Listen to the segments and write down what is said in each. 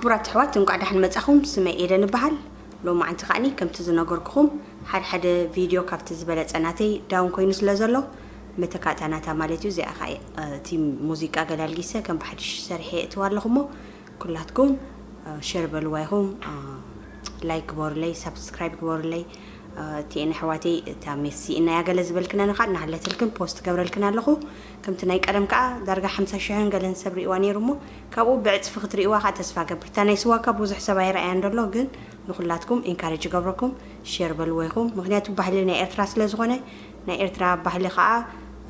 ክቡራት ኣሕዋት፣ እንቋዕ ደሓን መጻኹም። ስመይ ኤደን እበሃል። ሎማዓንቲ ከዓኒ ከምቲ ዝነገርኩኹም፣ ሓደ ሓደ ቪድዮ ካብቲ ዝበለጸ ናተይ ዳውን ኮይኑ ስለ ዘሎ፣ መተካእታ ናታ ማለት እዩ። እዚኣ ከኣ፣ እ፣ እቲ ሙዚቃ ገላልጊሰ ከም ብሓድሽ ሰሪሐ የእትዋ ኣለኹ እሞ፣ ኩላትኩም፣ እ፣ ሸር በልዋ ኢኹም፣ እ፣ ላይክ ግበሩለይ፣ ሳብስክራይብ ግበሩለይ። እ፣ እቲኤን ኣሕዋተይ፣ እታ ሜሲ እናያ ገለ ዝበልክና ንኻ እናሃለትልክን ፖስት ገብረልክን ኣለኹ። ከምቲ ናይ ቀደም ከኣ ዳርጋ ሓምሳ ሽሕን ገለን ሰብ ርእይዋ ነይሩ እሞ፣ ካብኡ ብዕጽፊ ክትርእይዋ ከኣ ተስፋ ገብር። እታ ናይ ስዋ ከኣ ብዙሕ ሰብ ኣይረኣያን ደሎ፣ ግን ንኹላትኩም ኢንካሬጅ ይገብረኩም፣ ሼር በልዎ ኢኹም። ምኽንያቱ ባህሊ ናይ ኤርትራ ስለ ዝኾነ፣ ናይ ኤርትራ ባህሊ ከኣ፣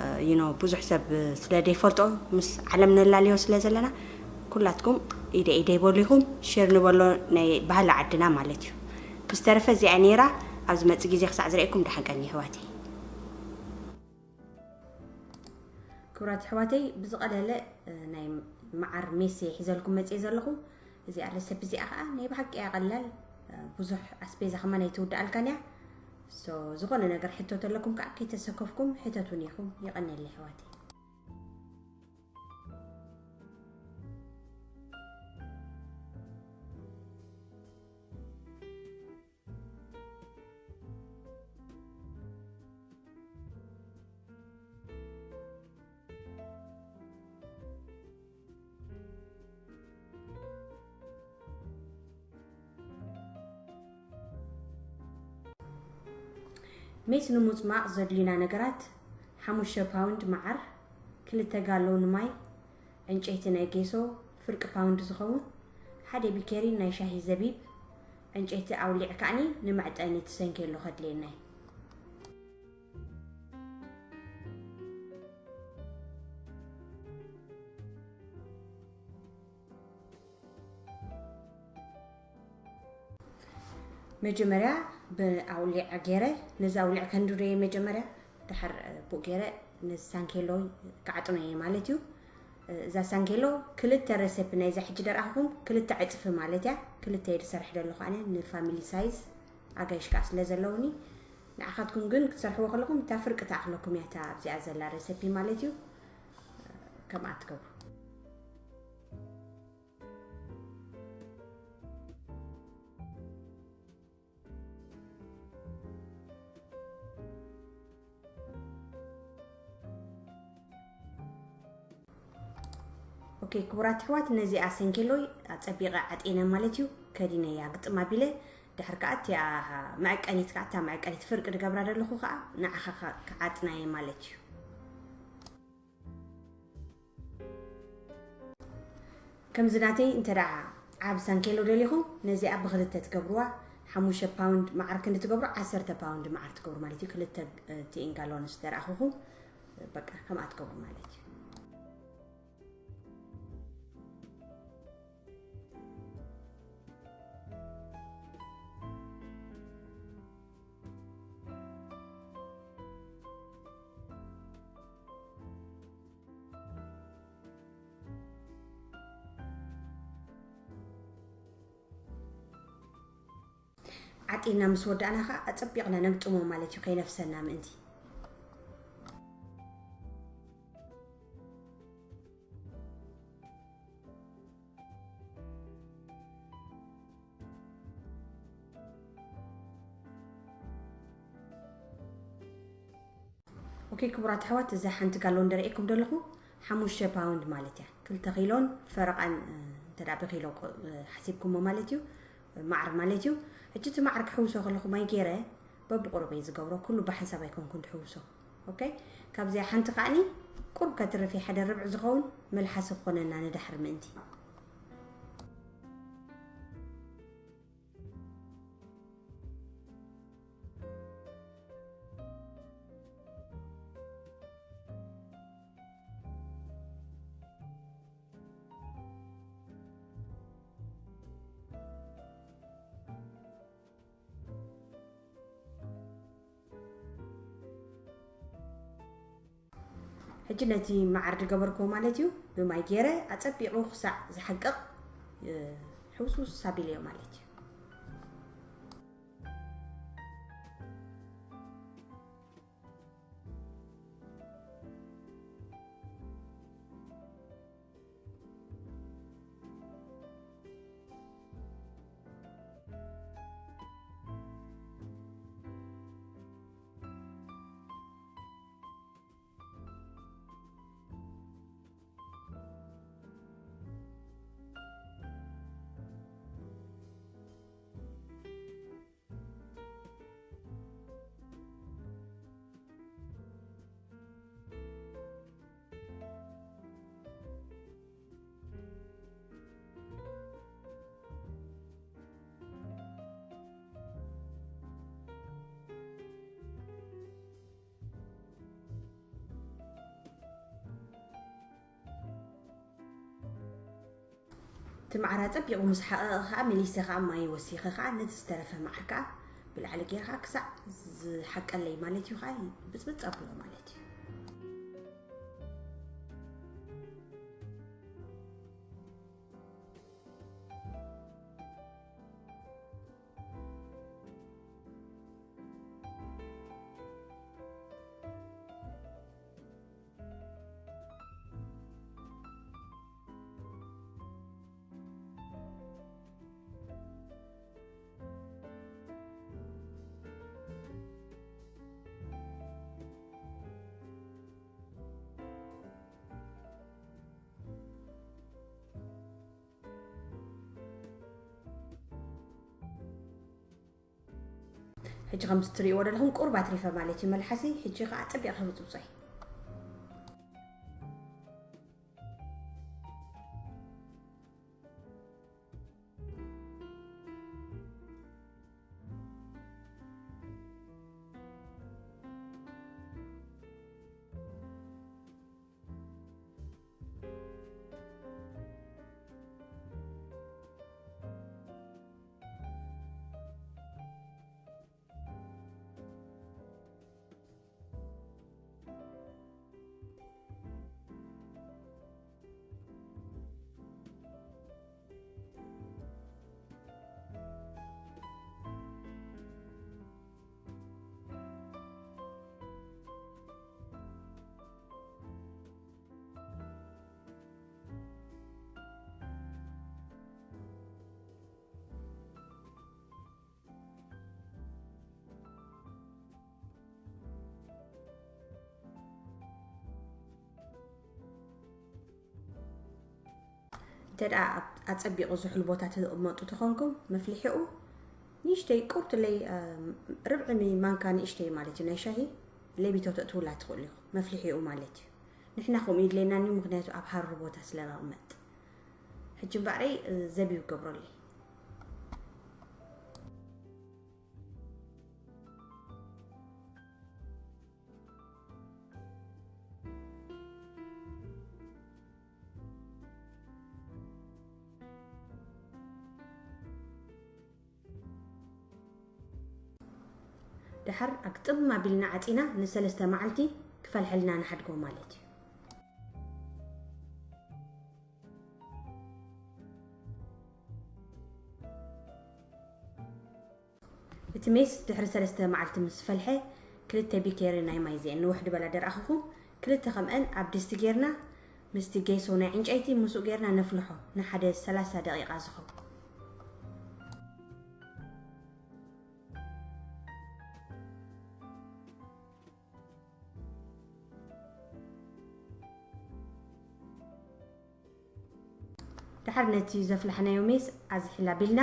እ፣ ዩ ኖ፣ ብዙሕ ሰብ ስለ ዘይፈልጦ፣ ምስ ዓለም ነላልዮ ስለ ዘለና፣ ኩላትኩም ኢደ ኢደይ በሉ ኢኹም፣ ሼር ንበሎ ናይ ባህሊ ዓድና ማለት እዩ። ብዝተረፈ እዚኣ ነይራ፣ ኣብ ዝመጽእ ግዜ ክሳዕ ዝርእየኩም ደሓን ቀኒ ኣሕዋተይ። ክቡራት ኣሕዋተይ፣ ብዝቐለለ፣ እ፣ ናይ መዓር ሜስ እየ ሒዘልኩም መጽየ ዘለኹ። እዚኣ ረሰፕ እዚኣ ኸኣ ናይ ብሓቂ እያ ቀላል፣ እ፣ ብዙሕ ኣስቤዛ ከማን ኣይትውድኣልካን እያ። ሶ፣ ዝኾነ ነገር ሕቶ ተለኩም ከኣ ከይተሰከፍኩም ሕተቱኒ ኢኹም። የቐንየለይ ኣሕዋተይ። ሜስ ንምጽማቕ ዘድልዩና ነገራት፣ ሓሙሽተ ፓውንድ መዓር፣ ክልተ ጋሎን ማይ፣ ዕንጨይቲ ናይ ጌሶ፣ ፍርቂ ፓውንድ ዝኸውን፣ ሓደ ቢኬሪ ናይ ሻሂ ዘቢብ፣ ዕንጨይቲ ኣውሊዕ ከኣኒ ንመዕጠኒ እቲ ሰንኬሎ ከድልየና እዩ። መጀመርያ ብኣውሊዕ ገይረ፣ ነዚ ኣውሊዕ ከንድዶ እየ መጀመርያ፣ ድሓር፣ እ፣ ብኡ ገይረ ነዚ ሳንኬሎ ክዓጥኖ እየ ማለት እዩ። እ፣ እዛ ሳንኬሎ ክልተ ረሰፕ ናይዛ ሕጂ ደርኣኹም ክልተ ዕጽፊ ማለት እያ። ክልተ እየ ዝሰርሕ ዘለኹ ኣነ ንፋሚሊ ሳይዝ ኣጋይሽ ከኣ ስለ ዘለውኒ፣ ንዓኻትኩም ግን ክትሰርሕዎ ከለኹም እታ ፍርቂ ትኣኽለኩም እያ እታ ኣብዚኣ ዘላ ረሰፒ ማለት እዩ። ከምኣ ትገብሩ። ኦኬ፣ ክቡራት ኣሕዋት፣ ነዚኣ ሰንኬሎይ ኣጸቢቐ ዓጢነ ማለት እዩ፣ ከዲነያ ግጥም ኣቢለ። ድሕር ከኣ እቲኣ መዐቀኒት ከኣ፣ እታ መዐቀኒት ፍርቂ ድገብራ ዘለኹ ከኣ ንዓኻ ከ-፣ ክዓጥናየ ማለት እዩ። ከምዚ ናተይ እንተ ደኣ ዓቢ ሳንኬሎ ደሊኹም፣ ነዚኣ ብኽልተ ትገብርዋ፣ ሓሙሽተ ፓውንድ መዓር ክንዲ ትገብሩ፣ ዓሰርተ ፓውንድ መዓር ትገብሩ ማለት እዩ። ክልተ፣ እ፣ ቲኢን ጋሎንስ ደረኣኹኹም፣ በቃ ከምኣ ትገብሩ ማለት እዩ። ዓጢና ምስ ወዳእና ኸዓ ኣጸቢቕና ነግጥሞ ማለት እዩ፣ ከይነፍሰና ምእንቲ። ኦኬ፣ ክቡራት ኣሕዋት፣ እዛ ሓንቲ ጋሎን ደርእየኩም ዘለኹ ሓሙሽተ ፓውንድ ማለት እያ። ክልተ ኪሎን ፈረቓን፣ እ፣ እንተ ደኣ ብኪሎ ቆ-፣ እ፣ ሓሲብኩሞ ማለት እዩ፣ መዓር ማለት እዩ። ሕጂ እቲ መዓር ክሕውሶ ከለኹ ማይ ገይረ በብቑሩብ እየ ዝገብሮ፣ ኩሉ ብሓንሳብ ኣይኮንኩን ዝሕውሶ። ኦኬ፣ ካብዚኣ ሓንቲ ከኣኒ ቁሩብ ከትርፍ እየ፣ ሓደ ርብዒ ዝኸውን መልሓሲ ክኾነና ንዳሕር ምእንቲ። ሕጂ ነቲ መዓር ዝገበርክዎ ማለት እዩ፣ ብማይ ገይረ ኣጸቢቑ ክሳዕ ዝሓቅቕ፣ እ፣ ሕውስውስ ኣቢለዮ ማለት እዩ። እቲ መዓር ኣጸቢቑ ምስ ሓቐቐ ኸዓ፣ መሊሰ ኸዓ ማይ ወሲኸ ኸዓ፣ ነቲ ዝተረፈ መዓር ከኣ ብላዕሊ ጌርካ ክሳዕ ዝሓቀለይ ማለት እዩ ኸዓ፣ ብጽብጽ ኣብሎ ማለት እዩ። ሕጂ ከምዚ ትርእይዎ ዘለኹም ቁሩብ ኣትሪፈ ማለት እዩ መልሓሲ። ሕጂ ኸዓ ኣጸቢቐ ክብጽብጾ እየ። እንተ ደኣ ኣብ ኣጸቢቑ ዝሑል ቦታ ትቕመጡ ተኾንኩም፣ መፍልሒኡ ንእሽተይ ቁርትለይ፣ እ፣ ርብዒ ሚ-፣ ማንካ ንእሽተይ ማለት እዩ፣ ናይ ሻሂ ሌቢቶ ተእትውላ ትኽእሉ ኢኹም። መፍልሒኡ ማለት እዩ። ንሕና ከምኡ ይድለየና እዩ፣ ምኽንያቱ ኣብ ሃሩር ቦታ ስለ ነቕመጥ። ሕጂ እምበኣረይ፣ እ፣ ዘቢብ ገብረለይ። ደሓር ኣግጥም ኣቢልና ዓጺና ንሰለስተ መዓልቲ ክፈልሐልና ንሓድጎ ማለት እዩ። እቲ ሜስ ድሕሪ ሰለስተ መዓልቲ ምስ ፈልሐ፣ ክልተ ቢኬሪ ናይ ማይ እዚአን ንውሕ ዝበላ ደርኣኹኹም፣ ክልተ ከምአን ኣብ ድስቲ ጌርና፣ ምስቲ ጌሶ ናይ ዕንጨይቲ ምስኡ ጌርና ነፍልሖ፣ ንሓደ ሰላሳ ደቂቃ ዝኸውን። ደሓር ነቲ ዘፍላሕናዮ ሜስ ኣዝሒል ኣቢልና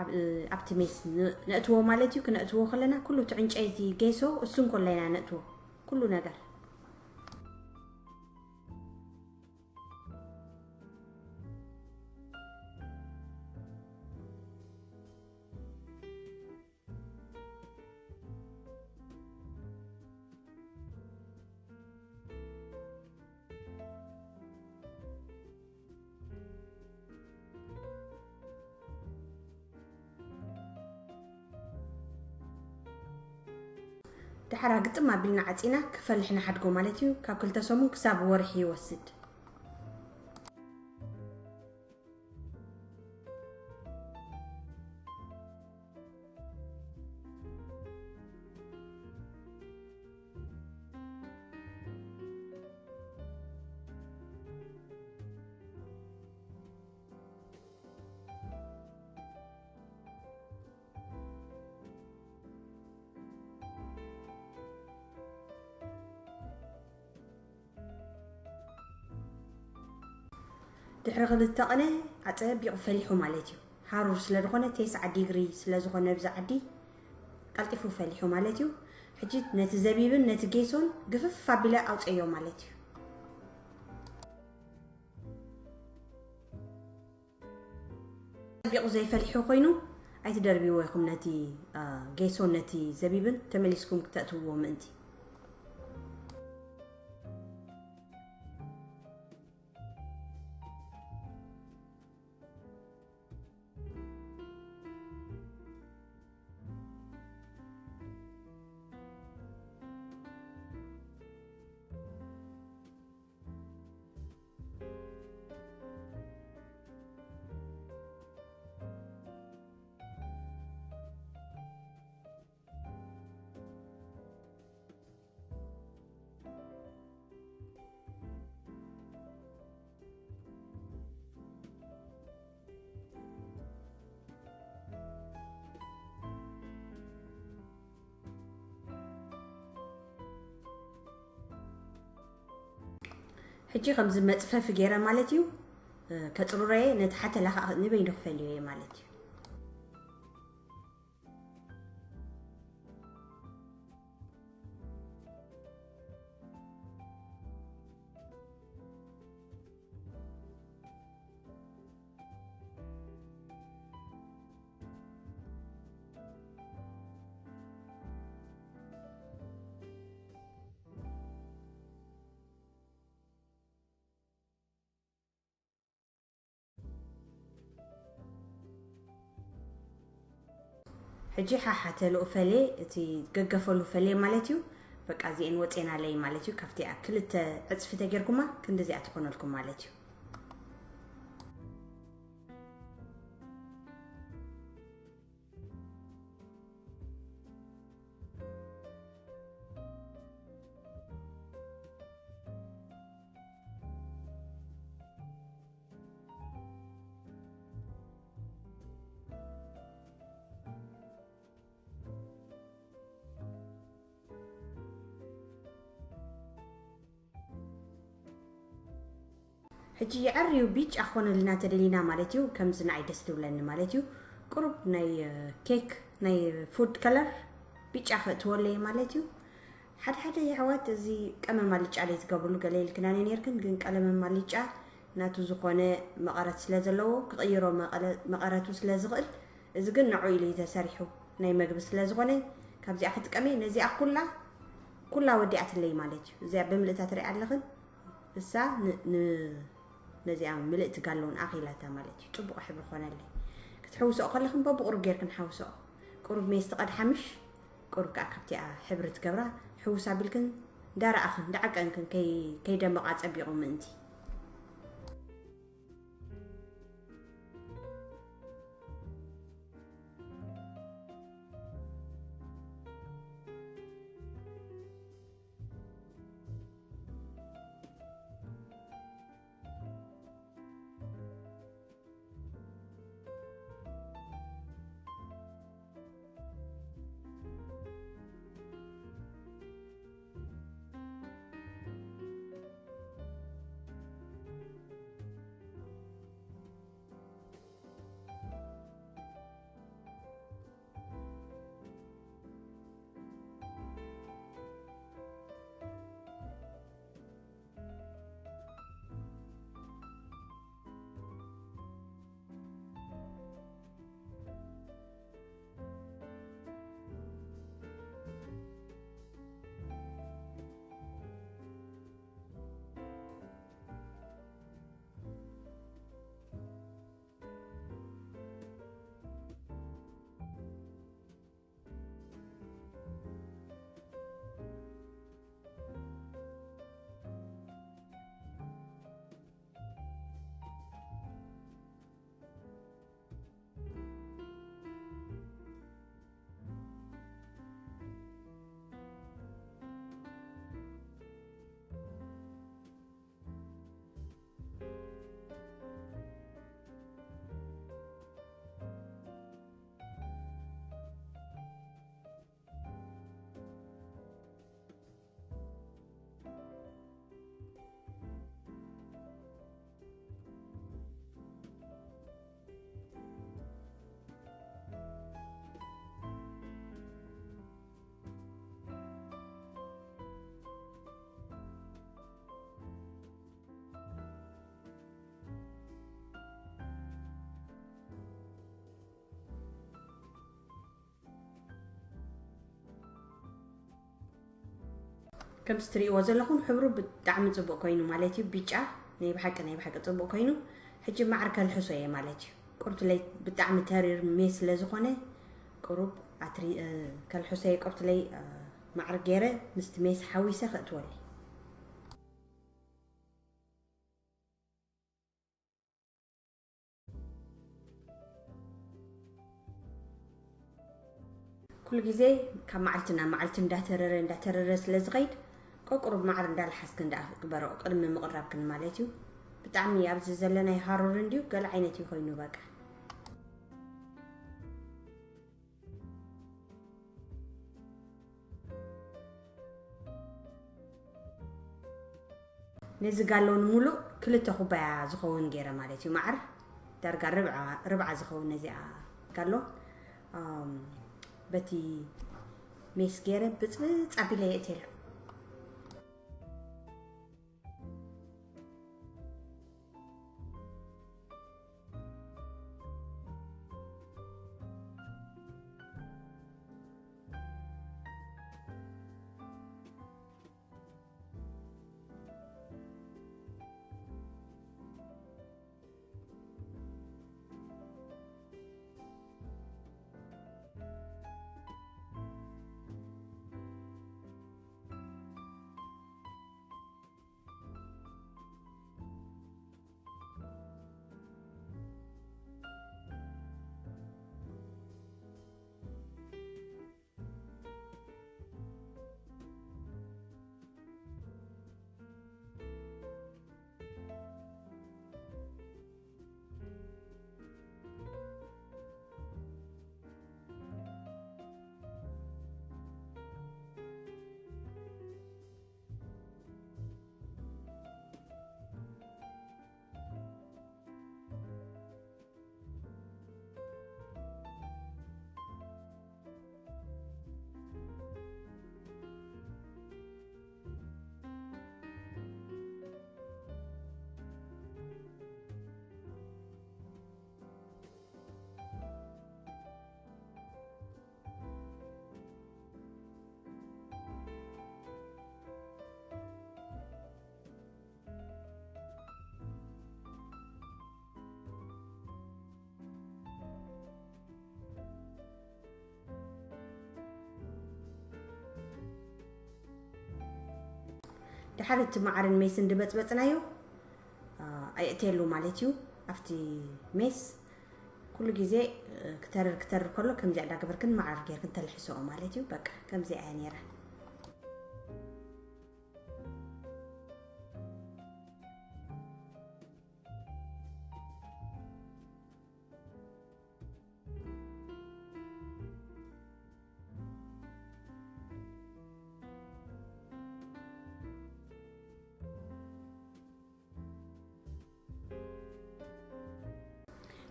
ኣብ-፣ ኣብቲ ሜስ ን-፣ ነእትዎ ማለት እዩ። ክነእትዎ ከለና ኩሉ እቲ ዕንጨይቲ ጌሶ እሱ እንኮላ ኢና ነእትዎ። ኩሉ ነገር። ደሓር ግጥም ኣቢልና ዓጺና ክፈልሕ ንሓድጎ ማለት እዩ። ካብ ክልተ ሰሙን ክሳብ ወርሒ ይወስድ። ድሕሪ ክልተ ቅነ ኣጸቢቑ ፈሊሑ ማለት እዩ። ሃሩር ስለ ዝኾነ፣ ተስዓ ዲግሪ ስለ ዝኾነ ኣብዚ ዓዲ ቀልጢፉ ፈሊሑ ማለት እዩ። ሕጂ ነቲ ዘቢብን ነቲ ጌሶን ግፍፍ ኣቢለ ኣውፀዮ ማለት እዩ። ኣጸቢቑ ዘይፈሊሑ ኮይኑ ኣይትደርብይዎ ኢኹም ነቲ፣ አ፣ ጌሶን ነቲ ዘቢብን ተመሊስኩም ክተእትውዎ ምእንቲ። ሕጂ ከምዚ መፅፈፊ ገይረ ማለት እዩ። ከፅሩረየ ነቲ ሓተላ ከዓ ንበይኑ ክፈልዮ እየ ማለት እዩ። ሕጂ ሓሓተልኡ ፈሌ፣ እቲ ገገፈሉ ፈሌ ማለት እዩ። በቃ እዚኤን ወጼናለይ ማለት እዩ። ካብቲኣ ክልተ ዕፅፊ ተጌርኩማ ክንዲ እዚኣ ትኾነልኩም ማለት እዩ። ሕጂ የዐርዩ ቢጫ ክኾነልና ተደሊና ማለት እዩ። ከምዚ ንዓይ ደስ ትብለኒ ማለት እዩ። ቁሩብ ናይ ኬክ ናይ ፉድ ከለር ቢጫ ክእትወለይ ማለት እዩ። ሓደ ሓደ የሕዋት እዚ ቀመም ኣልጫ ደይ ትገብርሉ ገለ ኢልክናኒ ነርክን፣ ግን ቀለመም ኣልጫ ናቱ ዝኾነ መቐረት ስለ ዘለዎ ክቕይሮ መቐለ- መቐረቱ ስለ ዝኽእል፣ እዚ ግን ንዑ ኢሉ እዩ ተሰሪሑ ናይ መግቢ ስለ ዝኾነ ካብዚኣ ክጥቀመ ነዚኣ ኩላ ኩላ ወዲኣትለይ ማለት እዩ። እዚኣ ብምልእታ ትሪኣ ኣለኽን እሳ ን- ን- ነዚኣ ምልእቲ ጋሎን ኣኺላታ ማለት እዩ። ጽቡቕ ሕብሪ ኮነለይ። ክትሕውስኦ ከለኽን በብቑሩብ ጌርክን ሓውስኦ። ቁሩብ ሜስ ትቐድሓ ምሽ ቁሩብ ከዓ ካብቲኣ ሕብሪ ትገብራ። ሕውስ ኣቢልክን እንዳረኣኽን እንዳዓቀንክን ከይ- ከይደመቓ ጸቢቑ ምእንቲ። ከምዚ ትርእይዎ ዘለኹም ሕብሩ ብጣዕሚ ጽቡቕ ኮይኑ ማለት እዩ። ቢጫ ናይ ብሓቂ ናይ ብሓቂ ጽቡቕ ኮይኑ፣ ሕጂ ማዕር ከልሕሶ እየ ማለት እዩ። ቁርብትለይ ብጣዕሚ ተሪር ሜስ ስለ ዝኾነ ቁሩብ ኣትሪ እ፣ ከልሕሶ እየ። ቁርብትለይ እ፣ ማዕር ገይረ ምስቲ ሜስ ሓዊሰ ከእትወለይ። ኩሉ ግዜ ካብ መዓልቲ ናብ መዓልቲ እንዳተረረ እንዳተረረ ስለ ዝኸይድ፣ ቆቁሩብ ማዕር እንዳልሓስክን ደኣ ግበረኦ ቅድሚ ምቕራብክን ማለት እዩ። ብጣዕሚ ኣብዚ ዘለናዮ ሃሩር እንድዩ ገለ ዓይነት እዩ ኮይኑ በቃ። ነዚ ጋሎ ንሙሉእ ክልተ ኩባያ ዝኸውን ገይረ ማለት እዩ። መዓር ዳርጋ ርብዓ ርብዓ ዝኸውን ነዚኣ ጋሎ፣ ኣም፣ በቲ ሜስ ገይረ ብጽብጽ ኣቢለ የእትየሉ። ድሓር እቲ መዓርን ሜስን ድበጽበጽናዮ፣ አ፣ ኣየእትየሉ ማለት እዩ። ኣብቲ ሜስ ኩሉ ግዜ፣ እ፣ ክተርር ክተርር ከሎ ከምዚኣ እንዳገበርክን መዓር ጌርክን ተልሕስኦ ማለት እዩ። በቃ ከምዚኣ እያ ነይራ።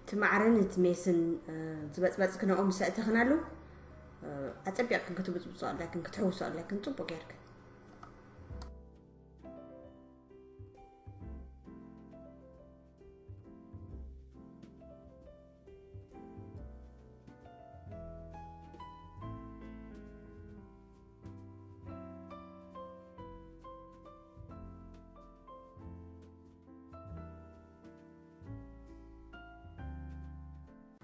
እቲ መዓርን እቲ ሜስን፣ እ፣ ዝበጽበጽክንኦ ምስ ኣእተኽናሉ፣ እ፣ ኣጸቢቕክን ክትብጽብጾ ኣለክን፣ ክትሕውሶ ኣለክን ጽቡቕ ጌርክን።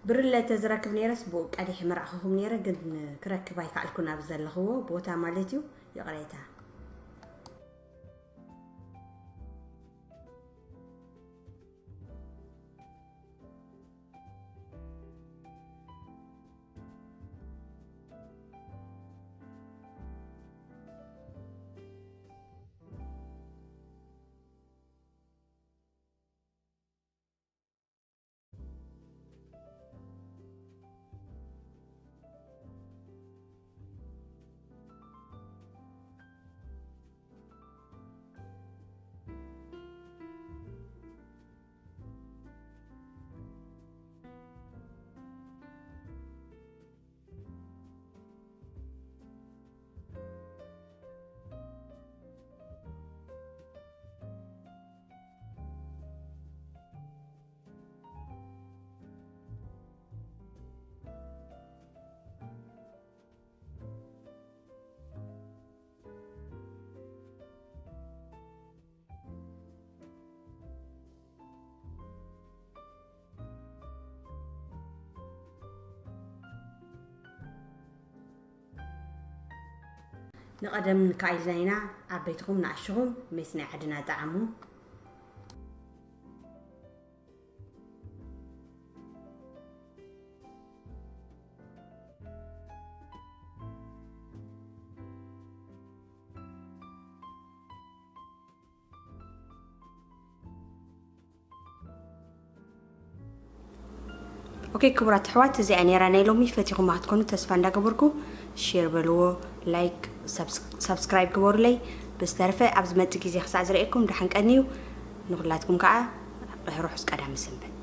ብርለ ተዝረክብ ነይረስ ብኡ ቀዲሕ ምረኣኹኹም ነይረ፣ ግን ክረክብ ኣይከኣልኩን ኣብ ዘለኽዎ ቦታ ማለት እዩ። ይቕሬታ። ንቐደም ንካኢልና ኢና፣ ዓበይትኹም ንኣሽኹም ሜስ ናይ ዓድና ጠዓሙ። ኦኬ ክቡራት ኣሕዋት፣ እዚኣ ነይራ ናይ ሎሚ። ፈቲኹማ ክትኮኑ ተስፋ እንዳገበርኩ፣ ሼር በልዎ፣ ላይክ፣ ሳብስ-፣ ሳብስክራይብ ግበሩለይ። ዝተረፈ ኣብ ዝመጽእ ግዜ ክሳዕ ዝርእየኩም ደሓን ቀንዩ። ንኹላትኩም ከዓ ርሑስ ቀዳም ሰንበት።